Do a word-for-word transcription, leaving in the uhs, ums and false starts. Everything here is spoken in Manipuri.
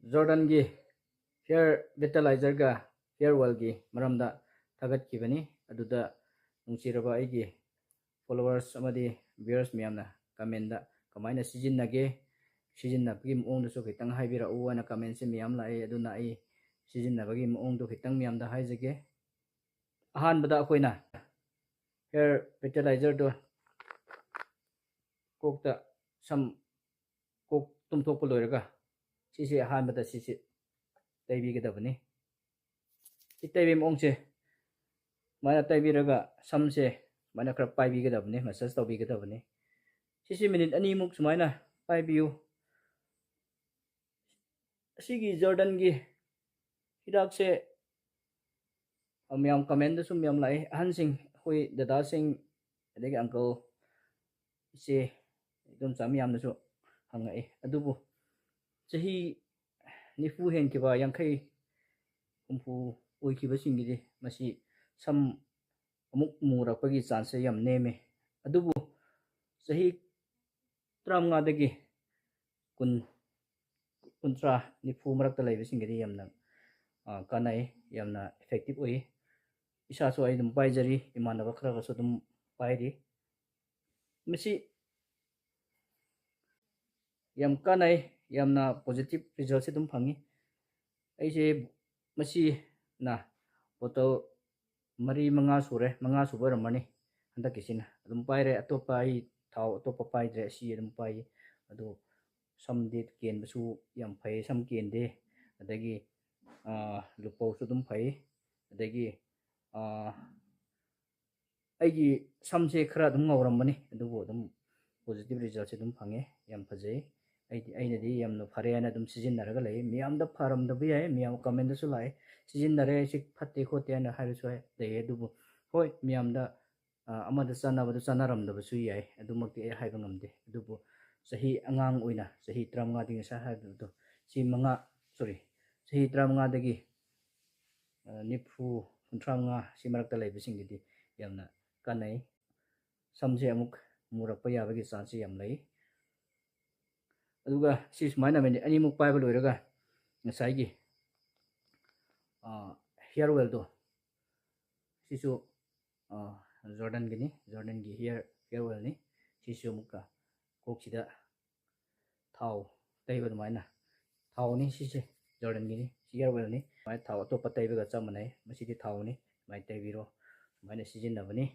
ꯖꯣꯔꯗꯟꯒꯤ ꯍꯤꯌꯔ ꯚꯤꯇꯥꯂꯥꯏꯖꯔꯒ ꯍꯤꯌꯔ ꯑꯣꯏꯜꯒꯤ ꯃꯔꯝꯗ ꯊꯥꯒꯠꯈꯤꯕꯅꯤ꯫ ꯑꯗꯨꯗ ꯅꯨꯡꯁꯤꯔꯕ ꯑꯩꯒꯤ ꯐꯣꯂꯣꯋꯔꯁ ꯑꯃꯗꯤ ꯚ꯭ꯌꯨꯋꯔꯁ ꯃꯌꯥꯝꯅ ꯀꯃꯦꯟꯗ ꯀꯃꯥꯏꯅ ꯁꯤꯖꯤꯟꯅꯒꯦ, ꯁꯤꯖꯤꯟꯅꯕꯒꯤ ꯃꯑꯣꯡꯗꯨꯁꯨ ꯈꯤꯇꯪ ꯍꯥꯏꯕꯤꯔꯛꯎ ꯍꯥꯏꯅ ꯀꯃꯦꯟꯁꯦ ꯃꯌꯥꯝ ꯂꯥꯛꯑꯦ꯫ ꯑꯗꯨꯅ ꯑꯩ ꯁꯤꯖꯤꯟꯅꯕꯒꯤ ꯃꯑꯣꯡꯗꯣ ꯈꯤꯇꯪ ꯃꯌꯥꯝꯗ ꯍꯥꯏꯖꯒꯦ꯫ ꯑꯍꯥꯟꯕꯗ ꯑꯩꯈꯣꯏꯅ ꯍꯤꯌꯔ ꯚꯤꯇꯥꯂꯥꯏꯖꯔꯗꯣ ꯀꯣꯛꯇ, ꯁꯝ ꯀꯣꯛ ꯇꯨꯝꯊꯣꯛꯄ ꯂꯣꯏꯔꯒ ꯁꯤꯁꯦ ꯑꯍꯥꯟꯕꯗ ꯁꯤꯁꯦ ꯇꯩꯕꯤꯒꯗꯕꯅꯤ꯫ ꯁꯤ ꯇꯩꯕꯒꯤ ꯃꯑꯣꯡꯁꯦ ꯁꯨꯃꯥꯏꯅ ꯇꯩꯕꯤꯔꯒ ꯁꯝꯁꯦ ꯁꯨꯃꯥꯏꯅ ꯈꯔ ꯄꯥꯏꯕꯤꯒꯗꯕꯅꯤ, ꯃꯁꯥꯖ ꯇꯧꯕꯤꯒꯗꯕꯅꯤ꯫ ꯁꯤꯁꯦ ꯃꯤꯅꯤꯠ ꯑꯅꯤꯃꯨꯛ ꯁꯨꯃꯥꯏꯅ ꯄꯥꯏꯕꯤꯌꯨ꯫ ꯑꯁꯤꯒꯤ ꯖꯣꯔꯗꯟꯒꯤ ꯍꯤꯗꯥꯛꯁꯦ ꯃꯌꯥꯝ ꯀꯃꯦꯟꯗꯁꯨ ꯃꯌꯥꯝ ꯂꯥꯛꯏ, ꯑꯍꯟꯁꯤꯡ, ꯑꯩꯈꯣꯏ ꯗꯗꯥꯁꯤꯡ, ꯑꯗꯒꯤ ꯑꯪꯀꯜ, ꯏꯆꯦ, ꯏꯗꯣꯝꯆꯥ ꯃꯌꯥꯝꯅꯁꯨ ꯍꯪꯉꯛꯏ꯫ ꯑꯗꯨꯕꯨ ꯆꯍꯤ ꯅꯤꯐꯨ ꯍꯦꯟꯈꯤꯕ, ꯌꯥꯡꯈꯩ, ꯍꯨꯝꯐꯨ ꯑꯣꯏꯈꯤꯕꯁꯤꯡꯒꯤꯗꯤ ꯃꯁꯤ ꯁꯝ ꯑꯃꯨꯛ ꯃꯨꯔꯛꯄꯒꯤ ꯆꯥꯟꯁꯁꯦ ꯌꯥꯝ ꯅꯦꯝꯃꯤ꯫ ꯑꯗꯨꯕꯨ ꯆꯍꯤ ꯇꯔꯥꯃꯉꯥꯗꯒꯤ ꯀꯨꯟ, ꯀꯨꯟꯊ꯭ꯔꯥ, ꯅꯤꯐꯨ ꯃꯔꯛꯇ ꯂꯩꯕꯁꯤꯡꯒꯤꯗꯤ ꯌꯥꯝꯅ, ꯑ, ꯀꯥꯟꯅꯩ, ꯌꯥꯝꯅ ꯏꯐꯦꯛꯇꯤꯞ ꯑꯣꯏ꯫ ꯏꯁꯥꯁꯨ ꯑꯩ ꯑꯗꯨꯝ ꯄꯥꯏꯖꯔꯤ, ꯏꯃꯥꯟꯅꯕ ꯈꯔꯒꯁꯨ ꯑꯗꯨꯝ ꯄꯥꯏꯔꯤ꯫ ꯃꯁꯤ ꯌꯥꯝ ꯀꯥꯟꯅꯩ, ꯌꯥꯝꯅ ꯄꯣꯖꯤꯇꯤꯞ ꯔꯤꯖꯜꯁꯦ ꯑꯗꯨꯝ ꯐꯪꯉꯤ꯫ ꯑꯩꯁꯦ ꯃꯁꯤꯅ ꯕꯣꯇꯜ ꯃꯔꯤ ꯃꯉꯥ ꯁꯨꯔꯦ, ꯃꯉꯥ ꯁꯨꯕ ꯑꯣꯏꯔꯝꯃꯅꯤ ꯍꯟꯗꯛꯀꯤꯁꯤꯅ꯫ ꯑꯗꯨꯝ ꯄꯥꯏꯔꯦ, ꯑꯇꯣꯞꯄ ꯑꯩ ꯊꯥꯎ ꯑꯇꯣꯞꯄ ꯄꯥꯏꯗ꯭ꯔꯦ, ꯑꯁꯤ ꯑꯗꯨꯝ ꯄꯥꯏ꯫ ꯑꯗꯨ ꯁꯝꯗꯤ ꯀꯦꯟꯕꯁꯨ ꯌꯥꯝ ꯐꯩ, ꯁꯝ ꯀꯦꯟꯗꯦ꯫ ꯑꯗꯒꯤ, ꯑꯥ, ꯂꯨꯄꯧꯁꯨ ꯑꯗꯨꯝ ꯐꯩ꯫ ꯑꯗꯒꯤ, ꯑꯥ, ꯑꯩꯒꯤ ꯁꯝꯁꯦ ꯈꯔ ꯑꯗꯨꯝ ꯉꯧꯔꯝꯕꯅꯤ, ꯑꯗꯨꯕꯨ ꯑꯗꯨꯝ ꯄꯣꯖꯤꯇꯤꯞ ꯔꯤꯖꯜꯁꯦ ꯑꯗꯨꯝ ꯐꯪꯉꯦ, ꯌꯥꯝ ꯐꯖꯩ꯫ ꯑꯩꯗꯤ, ꯑꯩꯅꯗꯤ ꯌꯥꯝꯅ ꯐꯔꯦ ꯍꯥꯏꯅ ꯑꯗꯨꯝ ꯁꯤꯖꯤꯟꯅꯔꯒ ꯂꯩ꯫ ꯃꯤꯌꯥꯝꯗ ꯐꯔꯝꯗꯕ ꯌꯥꯏ, ꯃꯤꯌꯥꯝ ꯀꯃꯦꯟꯗꯁꯨ ꯂꯥꯛꯑꯦ, "ꯁꯤꯖꯤꯟꯅꯔꯦ, ꯁꯤ ꯐꯠꯇꯦ ꯈꯣꯠꯇꯦ" ꯍꯥꯏꯅ ꯍꯥꯏꯕꯁꯨ ꯂꯩ꯫ ꯑꯗꯨꯕꯨ ꯍꯣꯏ, ꯃꯤꯌꯥꯝꯗ, ꯑ, ꯑꯃꯗ ꯆꯥꯟꯅꯕꯗꯨ ꯆꯥꯟꯅꯔꯝꯗꯕꯁꯨ ꯌꯥꯏ, ꯑꯗꯨꯃꯛꯇꯤ ꯑꯩ ꯍꯥꯏꯕ ꯉꯝꯗꯦ꯫ ꯑꯗꯨꯕꯨ ꯆꯍꯤ ꯑꯉꯥꯡ ꯑꯣꯏꯅ, ꯆꯍꯤ ꯇꯔꯥꯃꯉꯥꯗꯒꯤ ꯉꯁꯥꯏ ꯍꯥꯏꯕꯗꯣ, ꯁꯤ ꯃꯉꯥ, ꯁꯣꯔꯤ, ꯆꯍꯤ ꯇꯔꯥꯃꯉꯥꯗꯒꯤ, ꯑ, ꯅꯤꯐꯨ, ꯀꯨꯟꯊ꯭ꯔꯥꯃꯉꯥ ꯁꯤ ꯃꯔꯛꯇ ꯂꯩꯕꯁꯤꯡꯒꯤꯗꯤ ꯌꯥꯝꯅ ꯀꯥꯟꯅꯩ꯫ ꯁꯝꯁꯦ ꯑꯃꯨꯛ ꯃꯨꯔꯛꯄ ꯌꯥꯕꯒꯤ ꯆꯥꯟꯁꯁꯦ ꯌꯥꯝ ꯂꯩ꯫ ꯑꯗꯨꯒ ꯁꯤ ꯁꯨꯃꯥꯏꯅ ꯃꯤꯅꯤꯠ ꯑꯅꯤꯃꯨꯛ ꯄꯥꯏꯕ ꯂꯣꯏꯔꯒ ꯉꯁꯥꯏꯒꯤ ꯍꯤꯌꯔ ꯑꯣꯏꯜꯗꯣ, ꯁꯤꯁꯨ ꯖꯣꯔꯗꯟꯒꯤꯅꯤ, ꯖꯣꯔꯗꯟꯒꯤ ꯍꯤꯌꯔ ꯍꯤꯌꯔ ꯑꯣꯏꯜꯅꯤ꯫ ꯁꯤꯁꯨ ꯑꯃꯨꯛꯀ ꯀꯣꯛꯁꯤꯗ ꯊꯥꯎ ꯇꯩꯕ ꯑꯗꯨꯃꯥꯏꯅ ꯊꯥꯎꯅꯤ ꯁꯤꯁꯦ, ꯖꯣꯔꯗꯟꯒꯤꯅꯤ, ꯁꯤ ꯍꯤꯌꯔ ꯑꯣꯏꯜꯅꯤ꯫ ꯑꯗꯨꯃꯥꯏꯅ ꯊꯥꯎ ꯑꯇꯣꯞꯄ ꯇꯩꯕꯒ ꯆꯞ ꯃꯥꯟꯅꯩ, ꯃꯁꯤꯗꯤ ꯊꯥꯎꯅꯤ꯫ ꯑꯗꯨꯃꯥꯏꯅ ꯇꯩꯕꯤꯔꯣ, ꯁꯨꯃꯥꯏꯅ ꯁꯤꯖꯤꯟꯅꯕꯅꯤ꯫